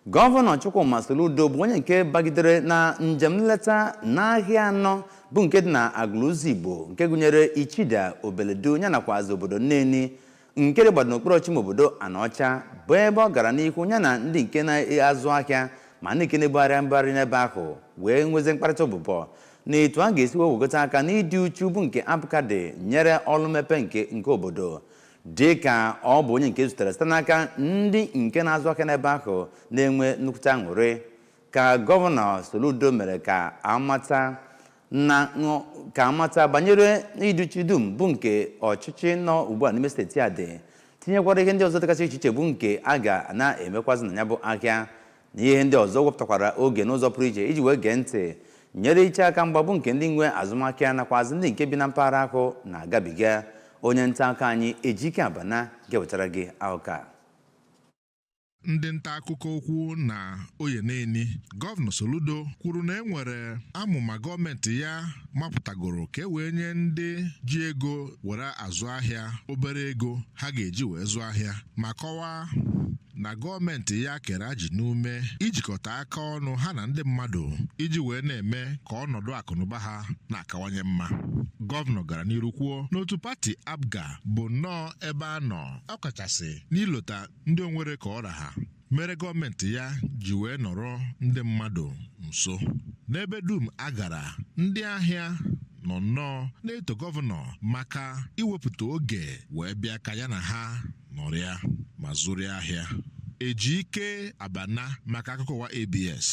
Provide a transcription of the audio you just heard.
Gọvanọ Chukwuma Soludo bụ onye nke bagidere na njem nleta n'ahịa anọ bụ nke dị na Agụlụzigbo, nke gụnyere Ichida, Obeledu, ya nakwazi obodo Nneni, nke dịgbado n'okpuru ọchịme obodo Anaọcha, bụ ebe ọ gara n'ihu ya na ndị nke na-azụ ahịa ma ndị nke na-ebugharị mbugharị n'ebe ahụ wee nwezie mkparịta ụbụbọ na etu a ga-esi wee wegota aka n'ịdị uchu bụ nke APGA dị nyere ọrụ mmepe nke obodo, dị ka ọ bụ onye nke zutere site n'aka ndị nke na-azụ ahịa n'ebe ahụ na-enwe nnukwute aṅụrị. Ka Gọvanọ Soludo mere ka amata na ka amata banyere ịdịuchu dum bụ nke ọchịchị nọ ugbu a n'ime steeti a dị, tinyekwara ihe ndị ọzọ dịgasị iche iche bụ nke a ga na-emekwazị na ya bụ ahịa na ihe ndị ọzọ. Wepụtakwara oge n'ụzọ pụrụ iche iji wee gee ntị nyere iche aka mgba bụ nke ndị nwe azụmahịa nakwazị ndị nke bi na mpaghara ahụ na-agabiga. Onye nta akụkọ anyị Ejike Abana ga-ewetara gị akụkọ a. Ndị nta akụkọ okwu na Oyeneni, Gọvanọ Soludo kwuru na e nwere amụma gọọmenti ya mapụtagoro ka e wee nye ndị ji ego were azụ ahịa obere ego ha ga-eji wee zụọ ahịa, ma kọwaa na gọọmenti ya kere ajị n'ume ijikọta aka ọnụ ha na ndị mmadụ iji wee na-eme ka ọnọdụ akụnụba ha na-akawanye mma. Gọvanọ gara n'iru kwuo n'otu pati APGA bụ nnọọ ebe a nọ, ọkachasị n'ilota ndị onwere ka ọra ha, mere gọọmenti ya ji wee nọrọ ndị mmadụ nso. N'ebe dum a gara, ndị ahịa nọ nnọọ na-eto gọvanọ maka iwepụta oge wee bịa ka ya na ha nọrịa ma zụrịa ahịa. Ejike Abana maka akụkọ ụwa ABS.